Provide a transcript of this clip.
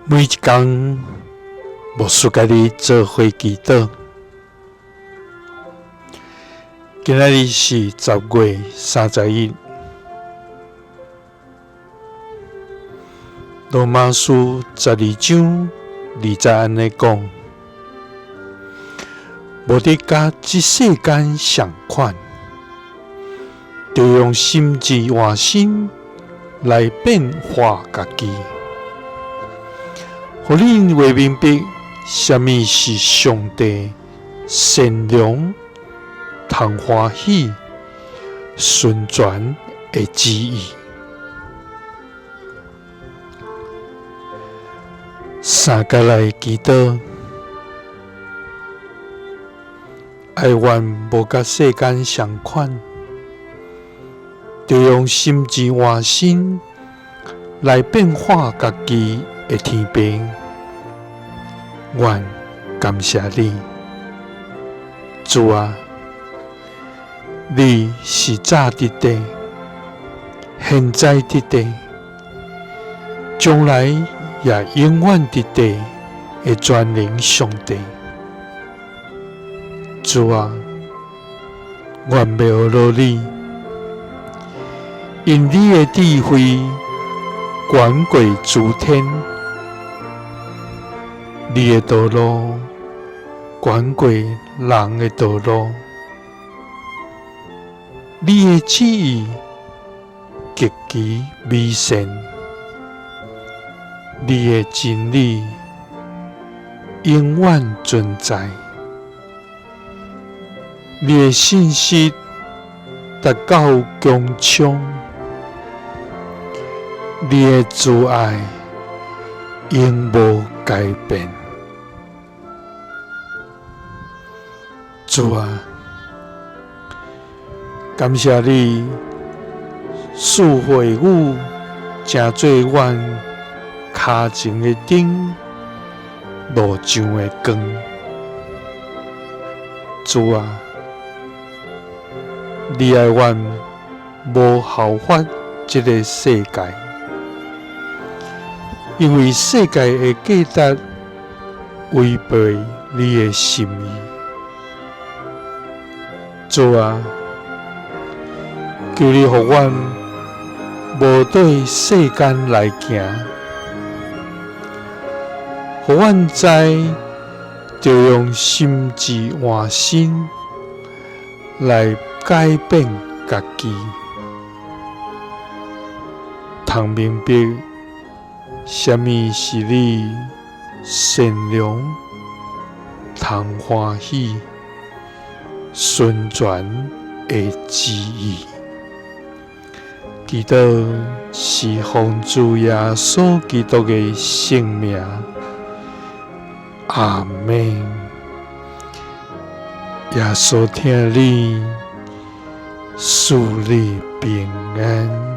每一工，牧師佮你做伙祈禱。今仔日是10月31，羅馬書12章2節按呢講：無得佮這世間仝款，著用心智換新來變化家己。予恁會明白，啥物是上帝善良、通歡喜、純全的旨意。三角來祈禱，哀願無佮世間仝款，著用心智換新來變化家己的天父，阮感謝你，主啊，你是早佇地，現在佇地，將來也永遠佇地的全能上帝。主啊，阮欲學你，因你的智慧懸過諸天，你的道路懸過人的道路，你的旨意極其美善，你的真理永遠存在，你的信實達到穹蒼。你的慈愛永無改變，主啊，感謝你賜話語，成做阮跤前的燈，路上的光。主啊，你愛阮無效法這个世界。因為世界的價值違背你的心意，主啊，求你予阮無綴世間來行，予阮知著用心智換新來改變家己，通明白。啥物是你善良、通歡喜、純全的旨意？祈禱是奉主耶穌基督的聖名，阿們。耶穌疼你，賜你平安。